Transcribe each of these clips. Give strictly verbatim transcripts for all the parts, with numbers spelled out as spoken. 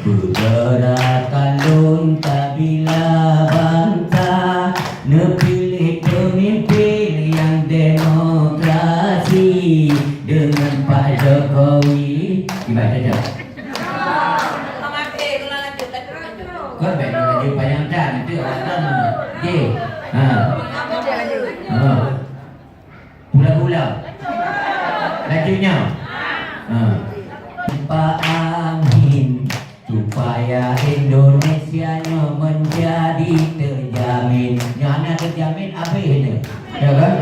Beugerakan lôn tabila bansa, neupiléh peumimpin nyang demokrasi deungon Pak Jokowi. Kiban saja. Kon bèk laju panyang tan, itu awak kan. Okey. Ha. Ha. Pula-pula. Laju nyoe. Ha. Pak Amin, supaya Indonesia nyoe menjadi terjamin. Nyoe hana terjamin, habéh nyoe. Ya kan?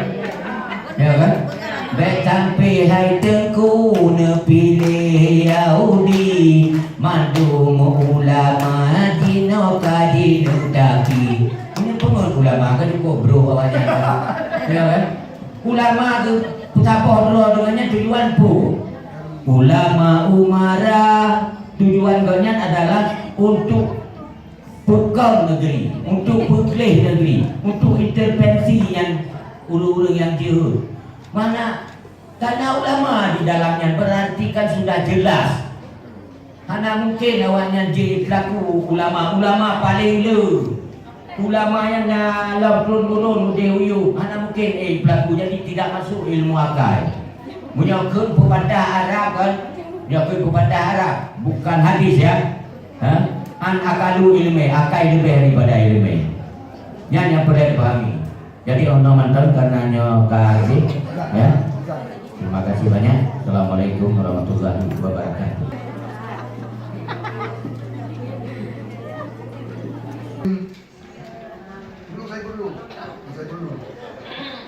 Ya kan? Bèk sampai hai Teungku neupiléh Yahudi, mandum ulama jinoe ka jineutaki. Ini pun ulama kan cukup bro awaknyan. Ya kan? Ulama tu peusaboh droe deungon nyan tujuan peue? Ulama umara tujuan gobnyan adalah untuk peukong negeri, untuk peugleh negeri, untuk intervensi nyan ureueng-ureueng nyang jeuhet. Mana karena ulama di dalam nyan berarti kan sudah jelas. Hana mungkin awaknyan jeuet peulaku ulama. Ulama paleng le. Ulama nyang na lom turun-gurun udeh u yup, hana mungkin, eh, peulaku. Jadi tidak masuk ilmu akal. Meunyoe kheun peupadah Arab kan, nyoe kheun peupadah Arab, bukan hadis ya. Ha? An akalu ilmi, akai leubeh daripada ilmi. Nyan nyang peureulèe dipahami. Jadi, oh, nyoe mantong karena nyoe ka habéh, ya. Terima kasih banyak. Assalamualaikum warahmatullahi wabarakatuh.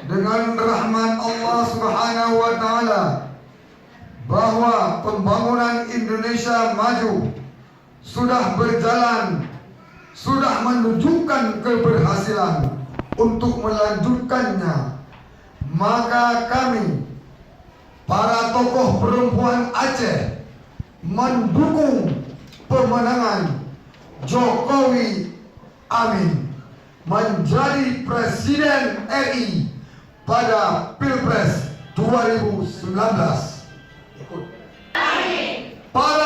Dengan rahmat Allah Subhanahu wa Ta'ala, bahwa pembangunan Indonesia maju sudah berjalan, sudah menunjukkan keberhasilan untuk melanjutkannya, maka kami, para tokoh perempuan Aceh, mendukung pemenangan Jokowi Amin menjadi Presiden R I pada Pilpres dua ribu sembilan belas. Para